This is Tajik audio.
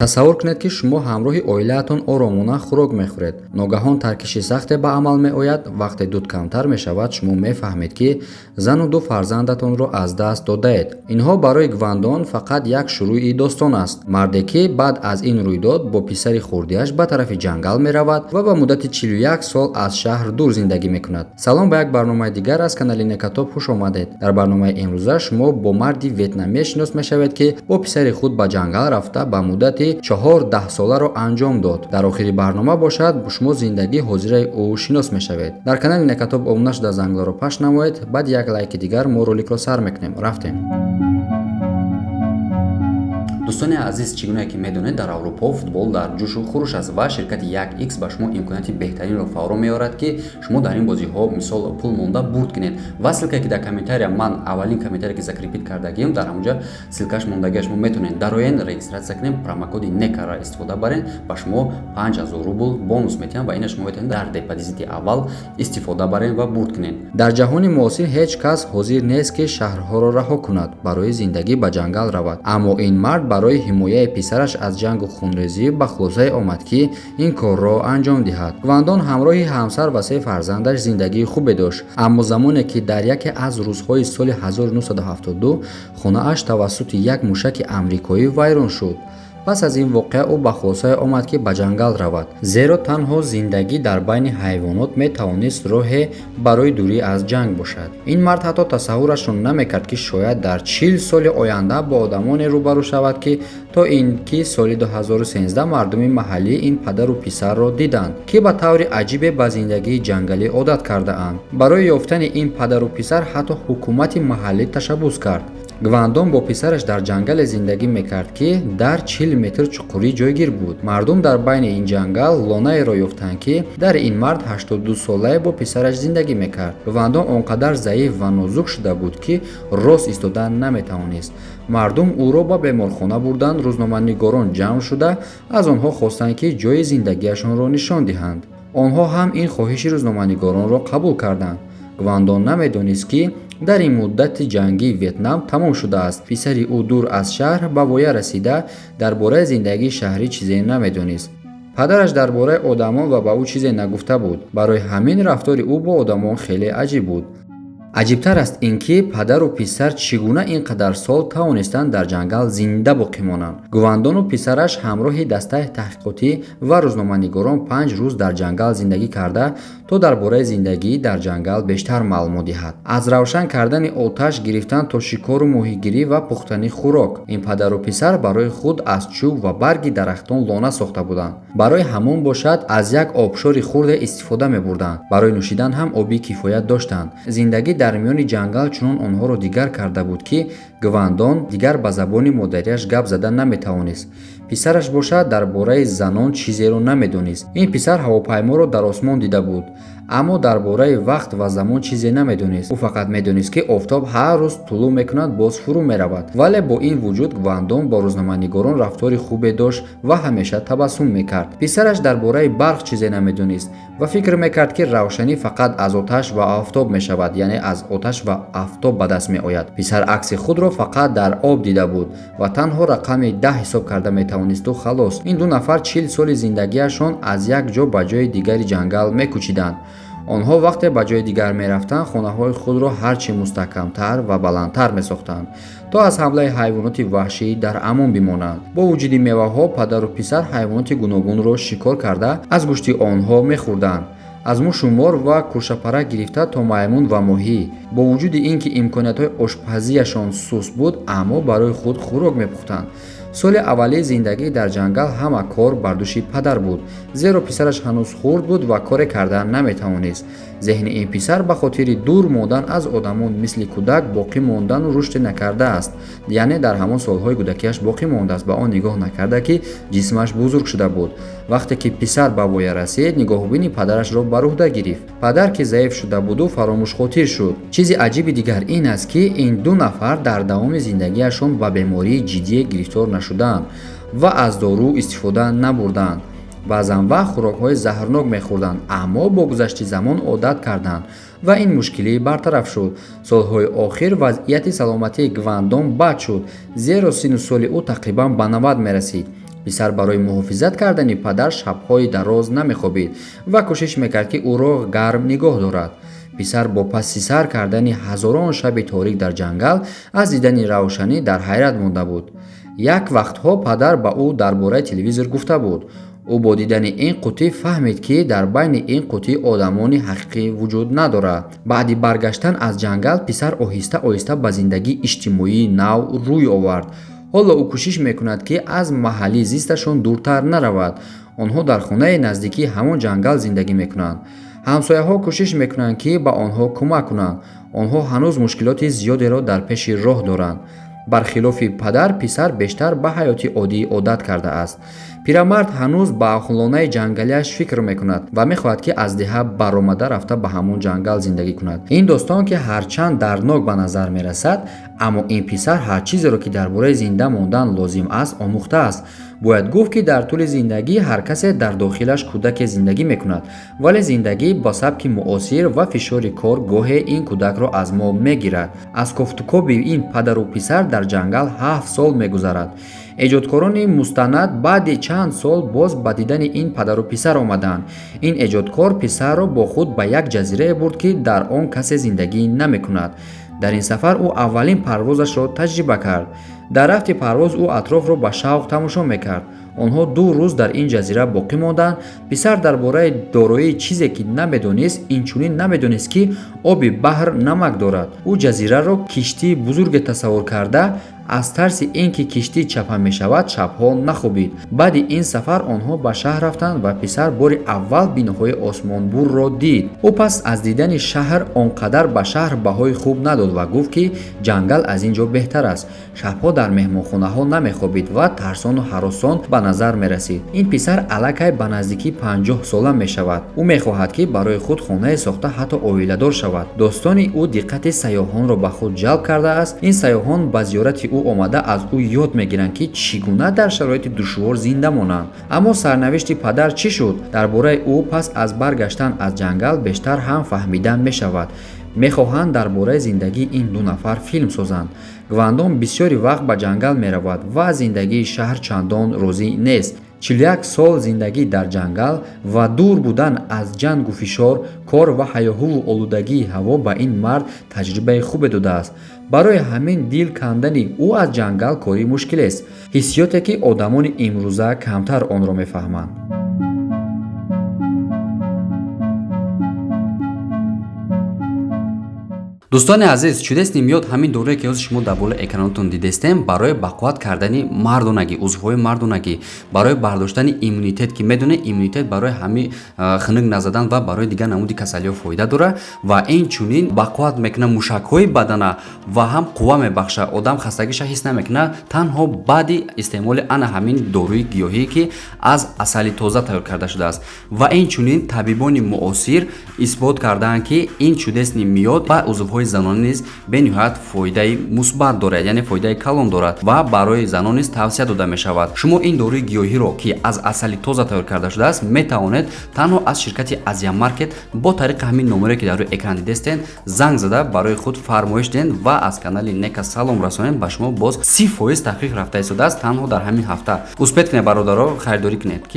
Тасаввур кунед, ки шумо ҳамроҳи оилаатон оромона хӯрок мехӯред. Ногаҳон таркиши сахте ба амал меояд. Вақте дуд камтар мешавад, шумо мефаҳмед, ки зану ду фарзандатонро аз даст додаед. Инҳо барои Гвандон фақат як шурӯи достон аст. Марде, ки баъд аз ин рӯйдод бо писари хурдиаш ба тарафи ҷангал меравад ва ба муддати 41 сол аз шаҳр дур зиндагӣ мекунад. Салом, ба як барномаи дигар аз канали Некатоб хуш омадед. Дар барномаи имрӯза шумо бо марди ветнамие шинос мешавед, ки бо писари худ ба ҷангал рафта, ба муддати 4 даҳсоларо анҷом дод. Дар охири барнома бошад, шумо зиндагии ҳозираи ӯ шинос мешавед. Дар канали Некатоб обуна шуда, зангларо пахш намоед. Баъд як лайки дигар мо роликро сар мекунем. Рафтем. Дӯстони азиз, чӣ гуне ки медонед, дар Аврупо футбол дар ҷӯшу хуруш аст ва ширкати 1x ба шумо имконияти беҳтаринро фаро меорад, ки шумо дар ин бозиҳо, мисол, пул монда бурд кунед. Ва ссылка е ки дар комментария, ман аввалин комментарие ки закрепить кардагием, дар ҳамонҷа ссылка ш мондагия. Шумо метавонед дароен, регистрация кунед, промокоди некара истифода барен, ба шумо 5000 рубл бонус метиҳам ва ина шумо метавонед дар депозити аввал истифода барен ва бурд кунед. Дар ҷаҳони муосир ҳеҷ кас ҳозир нест, ки шаҳрҳоро раҳо кунад, барои зиндагӣ ба ҷангал равад. Аммо ин мард барои ҳимояи писараш аз ҷангу хунрезӣ ба хулосае омад, ки ин корро анҷом диҳад. Гвандон ҳамроҳи ҳамсар ва се фарзандаш зиндагии хубе дошт. Аммо замоне ки дар яке аз рӯзҳои соли 1972 хонааш тавассути як мушаки амрикоӣ вайрон шуд, пас аз ин воқеа ӯ ба хулосае омад, ки ба ҷангал равад, зеро танҳо зиндагӣ дар байни ҳайвонот метавонист роҳе барои дурӣ аз ҷанг бошад. Ин мард ҳатто тасаввурашро намекард, ки шояд дар 40 соли оянда бо одамоне рӯбарӯ шавад, ки то ин ки соли 2013 мардуми маҳаллӣ ин падару писарро диданд, ки ба таври аҷибе ба зиндагии ҷангалӣ одат кардаанд. Барои ёфтани ин падару писар ҳатто ҳукумати маҳаллӣ ташаббус кард. Гвандон бо писараш дар ҷангале зиндагӣ мекард, ки дар 40 метр чуқурӣ ҷойгир буд. Мардум дар байни ин ҷангал лонаеро ёфтанд, ки дар ин мард 82-солае бо писараш зиндагӣ мекард. Гвандон он қадар заиф ва нозук шуда буд, ки рост истодан наметавонист. Мардум ӯро ба беморхона бурданд. Рӯзноманигорон ҷамъ шуда, аз онҳо хостанд, ки ҷойи зиндагиашонро нишон диҳанд. Онҳо ҳам ин хоҳиши рӯзноманигоронро қабул карданд. Гвандон намедонист, ки дар ин муддати ҷангии Ветнам тамом шудааст. Писари ӯ дур аз шаҳр ба воя расида, дар бораи зиндагии шаҳрӣ чизе намедонист. Падараш дар бораи одамон ва ба ӯ чизе нагуфта буд. Барои ҳамин рафтори ӯ бо одамон хеле аҷиб буд. Аҷибтар аст ин, ки падару писар чӣ гуна ин қадар сол тавонистанд дар ҷангал зинда боқӣ монанд. Гувандону писараш ҳамроҳи дастаи таҳқиқотӣ ва рӯзноманигорон 5 рӯз дар ҷангал зиндагӣ карда, то дар бораи зиндагӣ дар ҷангал бештар маълумот диҳад. Аз равшан кардани оташ гирифтан то шикору моҳигирӣ ва пухтани хӯрок. Ин падару писар барои худ аз чӯб ва барги дарахтон лона сохта буданд. Барои ҳаммом бошад, аз як обшори хурде истифода мебурданд. Барои нӯшидан ҳам оби кифоят доштанд. Зиндагӣ дар миёни ҷангал чунон онҳоро дигар карда буд, ки Гвандон дигар ба забони модариаш гап зада наметавонист. Писараш бошад, дар бораи занон чизеро намедонист. Ин писар ҳавопайморо дар осмон дида буд, аммо дар бораи вақт ва замон чизе намедонист. Ӯ фақат медонист, ки офтоб ҳар рӯз тулӯъ мекунад, боз фурӯ меравад. Вале бо ин вуҷуд Гвандон бо рӯзноманигорон рафтори хубе дошт ва ҳамеша табассум мекард. Писараш дар бораи барқ чизе намедонист ва фикр мекард, ки равшанӣ фақат аз оташ ва офтоб мешавад, яъне аз оташ ва офтоб ба даст меояд. Писар акси худро фақат дар об дида буд ва танҳо рақами 10 ҳисоб карда метавонисту халос. Ин ду нафар 40 соли зиндагиашон аз як ҷо ба ҷои дигари ҷангал мекӯчиданд. Онҳо вақте ба ҷои дигар мерафтанд, хонаҳои худро ҳарчи мустаҳкамтар ва баландтар месохтанд, то аз ҳамлаи ҳайвоноти ваҳшӣ дар амон бимонанд. Бо вуҷуди меваҳо, падару писар ҳайвоноти гуногунро шикор карда, аз гӯшти онҳо мехӯрданд, аз мушу мор ва куршапарак гирифта то маймун ва моҳӣ. Бо вуҷуди ин ки имкониятҳои ошпазияшон суст буд, аммо барои худ хӯрок мепухтанд. Соли аввалии зиндагӣ дар ҷангал ҳама кор бар дӯши падар буд, зеро писараш ҳанӯз хурд буд ва коре карда наметавонист. Зеҳни ин писар ба хотири дур мондан аз одамон мисли кӯдак боқӣ мондану рушд накардааст, яъне дар ҳамон солҳои кӯдакиаш боқӣ мондааст, ба он нигоҳ накарда, ки ҷисмаш бузург шуда буд. Вақте ки писар ба воя расид, нигоҳубини падарашро бар уҳда гирифт. Падар, ки заиф шуда буду фаромӯшхотир шуд. Чизи аҷиби дигар ин аст, ки ин ду нафар дар давоми зиндагиашон ба бемории ҷиддие гирифтор нашуданд ва аз дору истифода набурданд. Баъзан вақт хӯрокҳои заҳрнок мехӯрданд, аммо бо гузашти замон одат карданд ва ин мушкилӣ бартараф шуд. Солҳои охир вазъияти саломатии Гвандон бад шуд, зеро синну соли ӯ тақрибан ба 90 мерасид. Писар барои муҳофизат кардани падар шабҳои дароз намехобид ва кӯшиш мекард, ки ӯро гарм нигоҳ дорад. Писар бо паси сар кардани ҳазорон шаби торик дар ҷангал аз дидани равшанӣ дар ҳайрат монда буд. Як вақтҳо падар ба ӯ дар бораи телевизор гуфта буд. Ӯ бо дидани ин қутӣ фаҳмид, ки дар байни ин қутӣ одамони ҳақиқӣ вуҷуд надорад. Баъди баргаштан аз ҷангал писар оҳиста-оҳиста ба зиндагии иҷтимоии нав рӯй овард. Ҳоло ӯ кӯшиш мекунад, ки аз маҳалли зисташон дуртар наравад. Онҳо дар хонаи наздикии ҳамон ҷангал зиндагӣ мекунанд. Ҳамсояҳо кӯшиш мекунанд, ки ба онҳо кӯмак кунанд. Онҳо ҳанӯз мушкилоти зиёдеро дар пеши роҳ доранд. Бархилофи падар, писар бештар ба ҳаёти оддӣ одат кардааст. Пирамард ҳанӯз ба лонаи ҷангалиаш фикр мекунад ва мехоҳад, ки аз деҳа баромада рафта ба ҳамон ҷангал зиндагӣ кунад. Ин достон, ки ҳарчанд дарднок ба назар мерасад, аммо ин писар ҳар чизеро, ки дар бораи зинда мондан лозим аст, омӯхтааст. Бояд гуфт, ки дар тӯли зиндагӣ ҳар касе дар дохилаш кӯдаке зиндагӣ мекунад, вале зиндагӣ ба сабки муосир ва фишори кор гоҳе ин кӯдакро аз мо мегирад. Аз кофтукоби ин падару писар дар ҷангал 7 сол мегузарад. Эҷодкорони мустанад баъди чанд сол боз ба дидани ин падару писар омаданд. Ин эҷодкор писарро бо худ ба як ҷазирае бурд, ки дар он касе зиндагӣ намекунад. Дар ин сафар ӯ аввалин парвозашро таҷриба кард. Дар рафти парвоз ӯ атрофро ба шавқ тамошо мекард. Онҳо 2 рӯз дар ин ҷазира боқӣ монданд. Писар дар бораи дороии чизе, ки намедонист, инчунин намедонист, ки оби баҳр намак дорад. Ӯ ҷазираро киштии бузурге тасаввур карда, аз тарси ин ки киштӣ чапа мешавад, шабҳо нахобид. Баъди ин сафар онҳо ба шаҳр рафтанд ва писар бори аввал биноҳои осмонбурро дид. Ӯ пас аз дидани шаҳр он қадар ба шаҳр баҳои хуб надод ва гуфт, ки ҷангал аз ин ҷо беҳтар аст. Шабҳо дар меҳмонхонаҳо намехобид ва тарсону ҳаросон ба назар мерасид. Ин писар аллакай ба наздикӣ 50 сола мешавад. Ӯ мехоҳад, ки барои худ хонае сохта, ҳатто оиладор шавад. Достони ӯ диққати сайёҳонро ба худ ҷалб кардааст. Ин сайёҳон ба зиёрати ӯ омада аз ӯ ёд мегиранд, ки чӣ гуна дар шароити душвор зинда монанд. Аммо сарнавишти падар чӣ шуд? Дар бораи ӯ пас аз баргаштан аз ҷангал бештар ҳам фаҳмида мешавад. Мехоҳанд дар бораи зиндагии ин 2 нафар филм созанд. Гвандон бисёри вақт ба ҷангал меравад ва аз зиндагии шаҳр чандон розӣ нест. 41 сол зиндагӣ дар ҷангал ва дур будан аз ҷангу фишор, кор ва ҳаёҳуву олудагии ҳаво ба ин мард таҷрибаи хубе додааст. Барои ҳамин дил кандани ӯ аз ҷангал кори мушкилест, ҳиссиёте, ки одамони имрӯза камтар онро мефаҳманд. Дӯстони азиз, чудесный мёд ҳамин дорое, ки ҳозир шумо дар болои экранотон дидестем, барои бақувват кардани мардонагӣ, узвҳои мардонагӣ, барои бардоштани иммунитет, ки медонед, иммунитет барои ҳами хунук назадан ва барои дигар намуди касалиҳо фоида дорад ва инчунин бақувват мекунад мушакҳои бадана ва ҳам қувва мебахшад. Одам хастагиша ҳис намекунад танҳо баъди истеъмоли ана ҳамин доруи гиёҳие, ки аз асали тоза тайёр карда шудааст. Ва инчунин табибони муосир исбот кардаанд, ки ин чудесный мёд ба узвҳои занон низ бениҳоят фоидаи мусбат дорад, яъне фоидаи калон дорад ва барои занон низ тавсия дода мешавад. Шумо ин доруи гиёҳиро, ки аз асали тоза тайёр карда шудааст, метавонед танҳо аз ширкати Азия Маркет бо тариқи ҳамин номере, ки дар рӯи экран дидестед, занг зада барои худ фармоиш диҳед ва аз канали Нека салом расонед. Ба шумо боз 30% тахфиф рафта истодааст танҳо дар ҳамин ҳафта. Успеть кунед, бародаро, харидорӣ кунед, ки